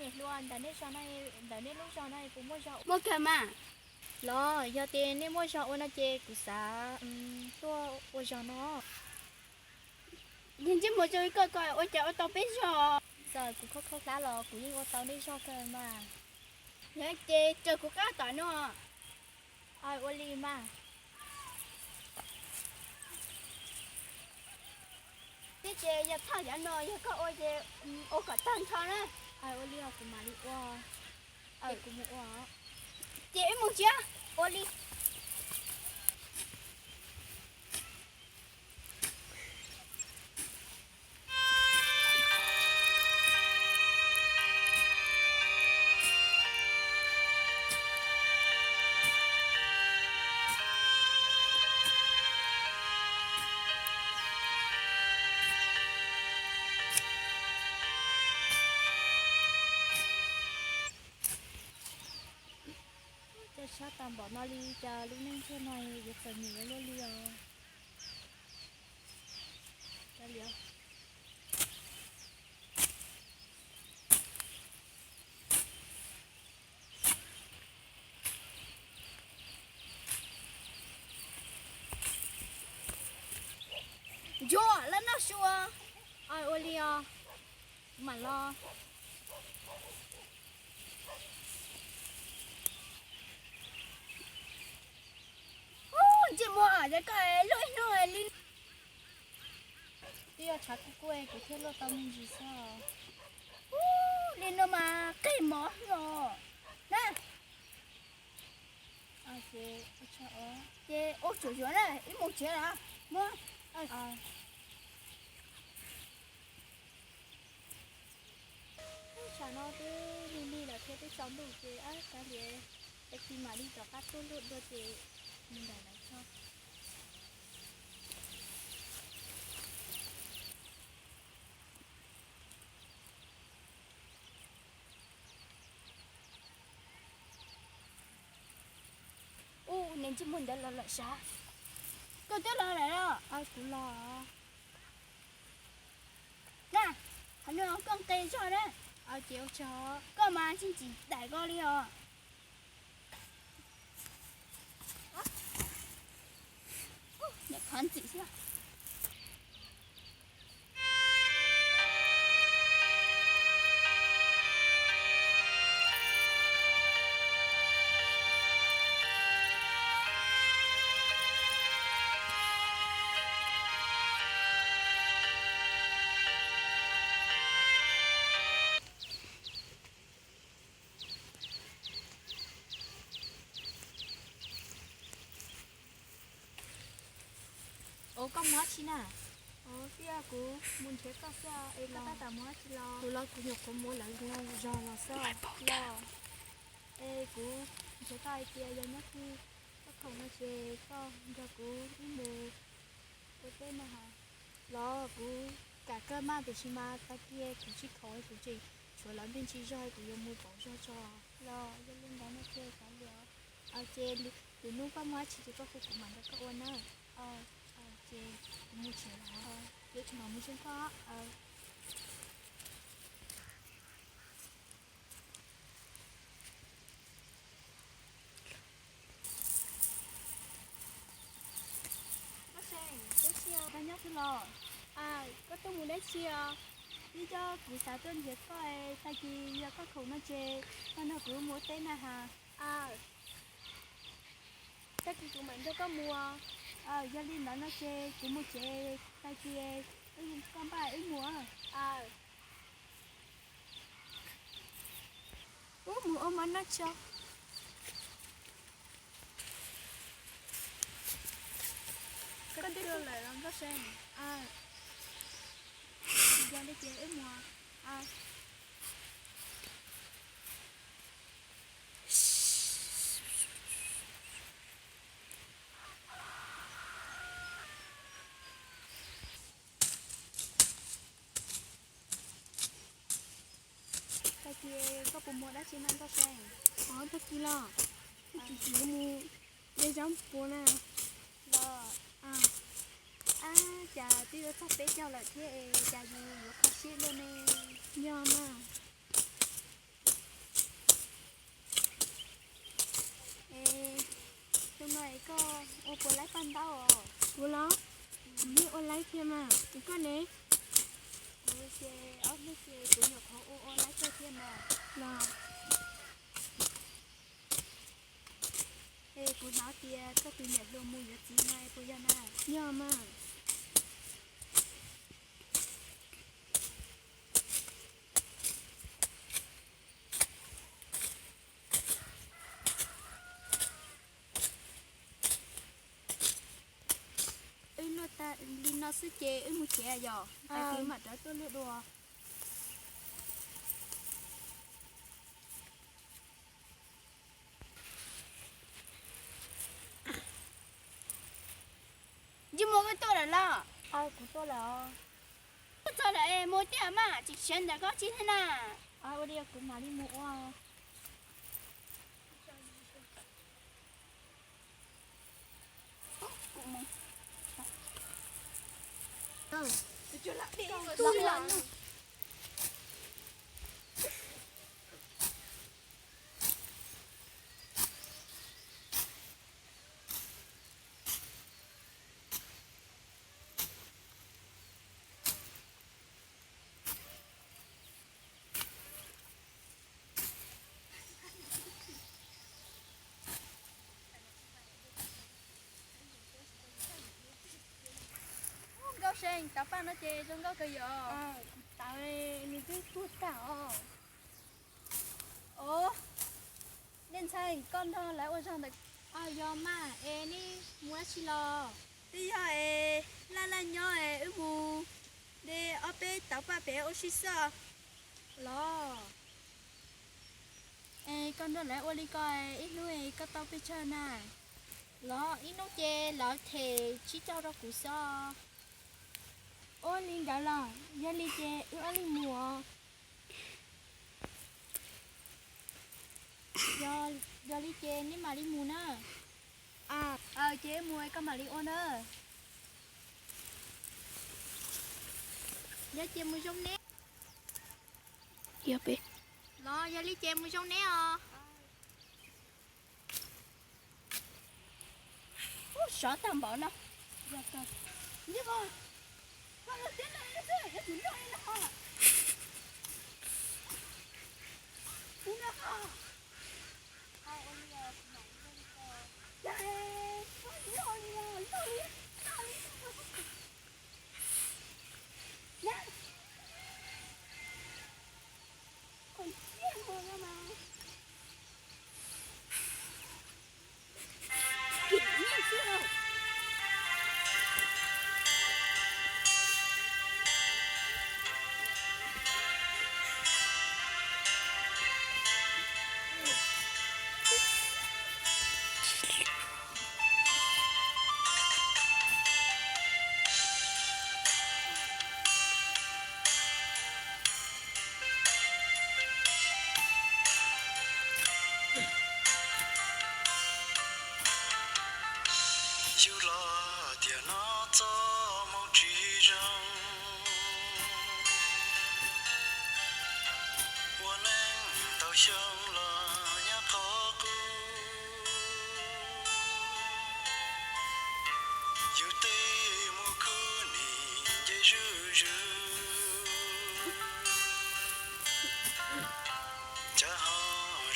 Niam hluas, ntawm nej zos no, ntawm nej lub zos no puas muaj zog? Muaj kawg mas. Los yog tias nej muaj zog ua no ces kuv xav tuaj ua zog no. Yog ntsej muag zoo li koj ko ua cas ua tau peb zog? Txawm kuv khaub khaub hlab los kuv yeej ua tau nej zog kawg mas. Yog ces raws kuv qab tom no. Ua li mas. Thiab ces yog thaj yav no yog koj ua ces ua kom tag nrho na. Ua li os, kuv mam li ua. Kuv mus ua. Ces wb mus ntsia. Ua li. Cas sab tas npaum no li, cas lub neej ntsuag no yuav txom nyem ua luaj li os. Ntsuag, lawv noj su. Ua li os, mam los. Ntsej muag, yog koj luaj ib hnub li. Twb yog tshav kub kub kuv thiaj luaj tau me ntsis xwb. Li no mas qig mov los na. Ces ua tsaug zuag na, wb mus tsev lawm. Muab. Tsam no twb lig lig lawm thiab twb tsaus ntuj ces kav liam, tag kis mam li rov qab tuaj luaj dua ces mus nram lawv tso. Ub, niag ntsej muag ntawd los lawm sav. Koj twb los lawm los? Kuv los. Na, qhov no koj nqe zog na. Ces ua tsaug. Koj mas tsis txim daim ko li os. Niam qhov ntxim xwb. Ua koj mus dab tsi na? Ua, kuv mus nrhiav koj xwb es koj tab tom mus dab tsi los? Kuv los kuv nyuam qhuav mus lawv zos los xwb los. Es kuv nrhiav koj hais tias yog nyob twg koj khoom no ces koj nrog kuv wb mus ua teb na has. Los kuv kam kawg mas tiam sis mas tag kis kuv tsis khoom kuv tseem tshuav lawv me ntsis zog kuv yuav mus pauv zog tso. Los yog li ntawd no ces kav liam. Ces lwm hnub koj muaj dab tsi ces koj hu kuv mam nrog koj ua na. Ces kuv mus tsev lawm, yuav tsum mam mus ntsib koj. Koj nyob twg los? Koj tuaj mus dab tsi os? Twb yog kuv xav tuaj nrhiav koj, tag kis yog koj khoom no ces koj nrog kuv mus ua teb na has. Tag kis kuv mam nrog koj mus. Yog li ntawd no ces kuv mus tsev, tag kis wb, koj npaj wb mus. Wb mus ua mov noj tso. Koj twb tuaj lawm los Nkauj See? Yog li ces wb mus. Tag kis koj puas muaj dab tsi na Nkauj See? Tag kis los kuv tseem yuav mus de zaub puas na. Los, ab, cas twb yuav txog peb caug lawm thiab es cas yus yuav kho siab luaj ne? Yog mas. Paj Ntaub os. Kuv los? Kuv yeej ua laib thiab mas. Koj ne? Kuv ces ob hnub ces kuv nyuam qhuav ua ua laib kawg thiab mas. Los? Es kuv hnov tias koj tus niam hluas mus yuav txiv no es puas yog na? Yog mas. Wb noj tas li no xwb ces wb mus tsev yom, es kuv mam rov tuaj luaj dua. Ntsej muag, koj tuaj lawm los? Kuv tuaj lawm. Tuaj txog lawm es mus tiag mas, tseem siav ntawm koj tsis thiab na. Ua li kuv mam li mus ua. Nkauj See, tauv paj no ces zoo nkauj kawg yom. Tauv, nws twb tuag tag os. Os, nej ntxhais, koj nrog lawv ua zog ntawm. Yog mas, es nej mus dab tsi los? Twb yog es laj laj nyob es wb mus de ob peb tauv paj pem ua si xwb os. Los? Es koj nrog lawv ua li ko, ib hnub koj tau pes tsawg na? Los ib hnub ces lawv them tsib caug rau kuv xwb. Ua li ntawd los yog li ces wb ob leeg mus os. Yog li ces nej mam li mus na. Ces mus koj mam li ua na. Yog ces mus zoo neb. Los yog li ces mus zoo neb os. Sov tag npaum no. Yug los tiam no txoj hmoo tsis zoo, ua neej ntau xyoo los nyob qhov qub. Yus tej mus khub nim nce zuj zus, cas ho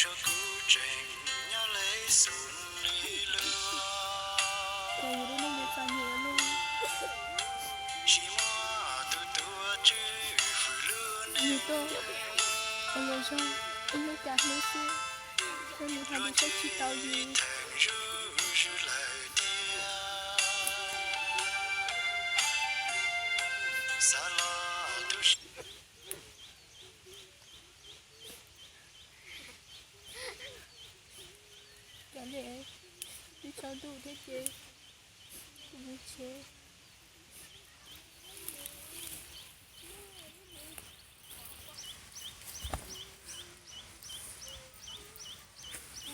suav kuv tseem nyob lej xus li luag. Tsis muaj tus tuav tswv hwm lub neej. Ua zoo ib hnub kaj hnub xwb, koj mus hais lus saib tsis tau yus. Theem zuj zus lawm tiag, xav los tu siab. Cov niam, twb tsaus ntuj thiab ces kuv mus tsev.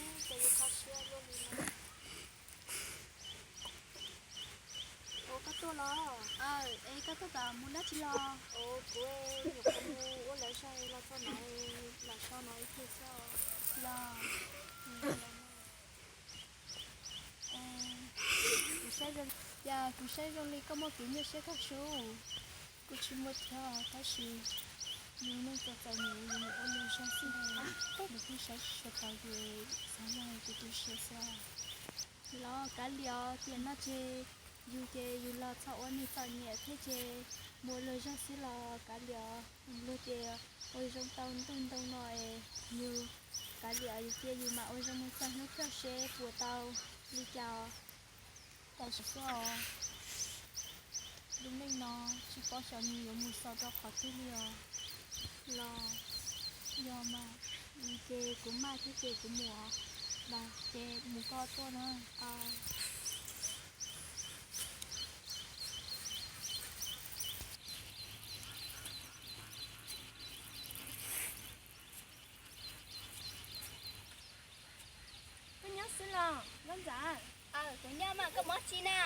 Ces yus kho siab luaj li no. Ua koj tuaj los? Es koj tuaj tom mus dab tsi los? Kuv nyuam qhuav mus ua lawv zog los txog no, los so no ib pliag xwb los. Kuv saib Kuv saib zoo li koj muaj kev nyuaj siab kawg sub. Kuv tsis muaj thiab tab sis yus neej txom txom nyem yus mus ua luag zog xwb, nws kuj saib tsis tau yus xav nyob kuv tu siab xwb. Los kav liam, tiam no ces yus ces yus los txhob ua neeg txom nyem thiab ces mus ua luag zog xwb los kav liam. Luag tias ua zoo tau ntuj ntoo no es yus kav liam, yus cia yus mam ua zoo mus txog hnub kawg seb puas tau li cas. Tam sim xwb os, lub neej no tsis paub xyov nws yuav mus xaus rau qhov twg li os. Los yog mas, ces kuv maj thiab ces kuv mus os. Los ces mus koj tuaj na. Koj nyob xwb los nkauj ntxawm? Kuv nyob mas, koj mus dab tsi na?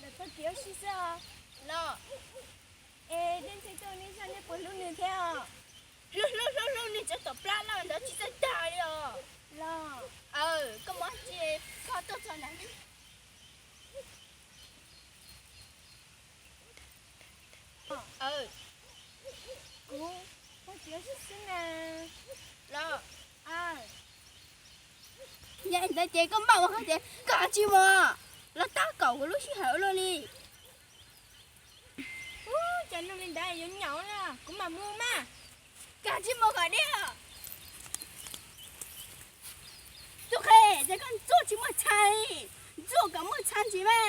Lawm txoj kev ua si xwb os. Los, es Dej Ntxhee tuaj nej zaj nej puas hlub nws thiab os? Hlub hlub hlub hlub, nws tseem tom plab loj ntawd tsis txawj tag li os. Los, koj mus dab tsi, koj tuaj txog nram Kuv, koj txiv xwb na. Los, yog li ntawd ces koj npaj ua hauj ces koj tsis mus los tab kaum kuv lub sij hawm ua luaj li. Ub, cas nug li ntawd yuav nyaum na, kuv mam mus mas. Koj tsis mus kom diam. Tub Qhe, ces koj ntxuaj tsis muaj txha li, ntxuaj kom muaj txha ntsis mas.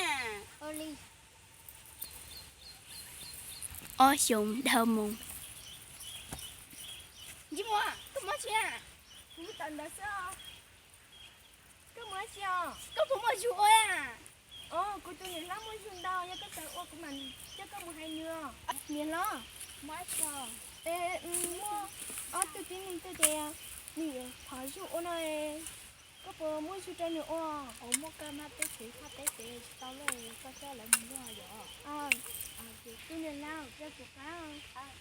Ob xyoos dhau mus. Ntsej muag, koj mus tsis na? Kuv mus tom ntawd xwb. Koj mus tsis os? Koj puas muaj zug ua? Os, kuv tus niam hlob muaj zug ntau, yog koj xav ua kuv mam coj koj mus hais nws. Niam hlob, muaj ob tug tib neeg tuaj ces nws yuav thov zug ua no, koj puas muaj zug rau nws ua? Ua muaj koj mas, peb tsev thaj peb tsev tsis tau luaj, koj coj lawv mus luaj yom. Tus niam laus, cia kuv qab.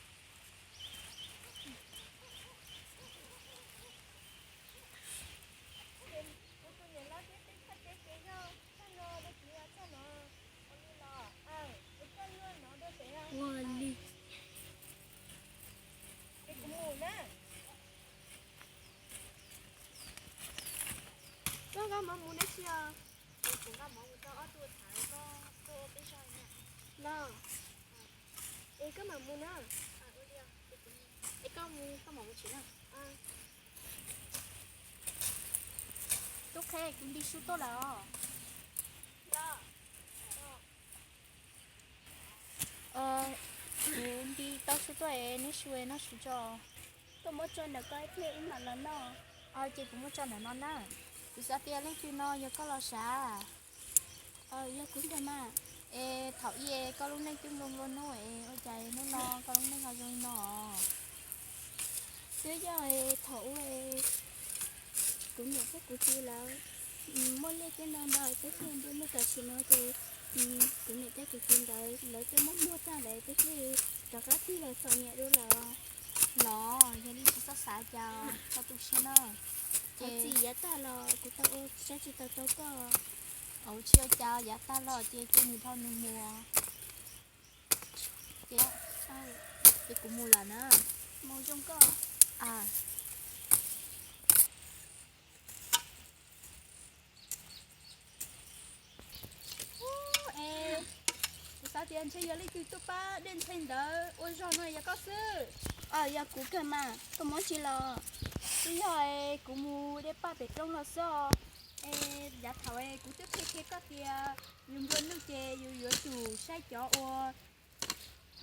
Kuv tus niam laus thiab peb thaj peb tsev yog thaj no, tsis yog thaj no. Ua li los, ua li. Es kuv mus na. Koj nqa mov mus dab tsi os? Kuv nqa mov mus rau ob tug tham, koj tuaj ua peb zog na. Los, es koj mam mus na. Es koj mus, koj mam mus tsev na. Tub Qhe, kuv nti su tuaj lawm os. Kuv nti tau su tuaj es neb su es noj su tso. Koj muab tso ntawm koj ib pliag wb mam los noj. Ces kuv muab tso ntawm no na. Kuv xav tias leej twg no yog koj los sav. Yog kuv ntag mas. Es thaum ub koj lub neej twb nplua nplua nuj es ua cas hnub no koj lub neej ho zoo li no? Twb yog thaum ub kuv niam thiab kuv txiv lawv muaj liaj thiab ntau ntau, peb thiaj nplua nuj tam sim no ces kuv niam thiab kuv txiv ntawd lawv twb muab muag tag lawm, peb thiaj rov qab tig los txom nyem dua lawm. Los yog li tsis txhob xav cas, koj tu siab na. Thov txim yav tag los kuv tau ua siab tsis tau rau koj. Tsis ua cas, yav tag los ces cia nws dhau nws mus. Ces kuv mus lawm na. Mus zoo koj. Kuv xav tias ntshe yog leej twg tuaj pab Dej Ntxhee ntawd ua zog no, yog koj xwb. Yog kuv kawg mas, koj muab tsi los? Twb yog kuv mus de paj pem roob los xwb os. Es yav thaum kuv twb qhia qhia koj tias yus nplua nuj ces yus yuav tsum saib cov uas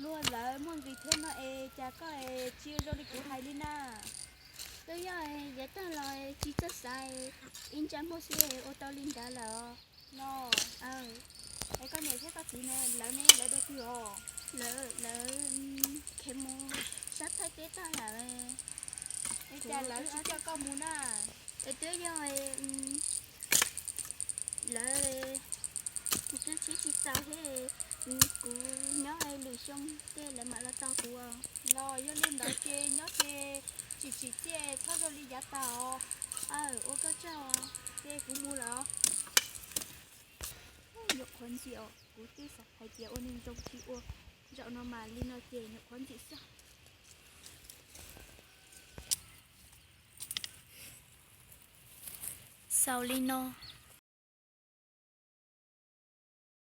luag lawv muaj nqis thiab no es cas koj tsis ua zoo li kuv hais li na. Twb yog yav tag los tsis txawj xav, ib ntsais muag xwb ua tau li ntawd lawm. No, es koj niam thiab koj txiv na, lawv ne, lawv dua twg os? Lawv, lawv khiav mus sab Thaib teb tag lawm. Es cas lawv tsis coj koj mus na? Es twb yog lawv, kuv twb tsis txaus thiab, kuv nyob lwm xyoo tej lawv mam los tos kuv. Los yog li ntawd ces nyob ces tsim tsim txiaj txhob zoo li yav tas os. Ua koj tsaug, ces kuv mus lawm os. Qhuav ntxim os, kuv twb xav hais tias ua neeg zoo tsis ua, zaum no mas li no ces nyuam qhuav ntxim xwb. Xaus li no,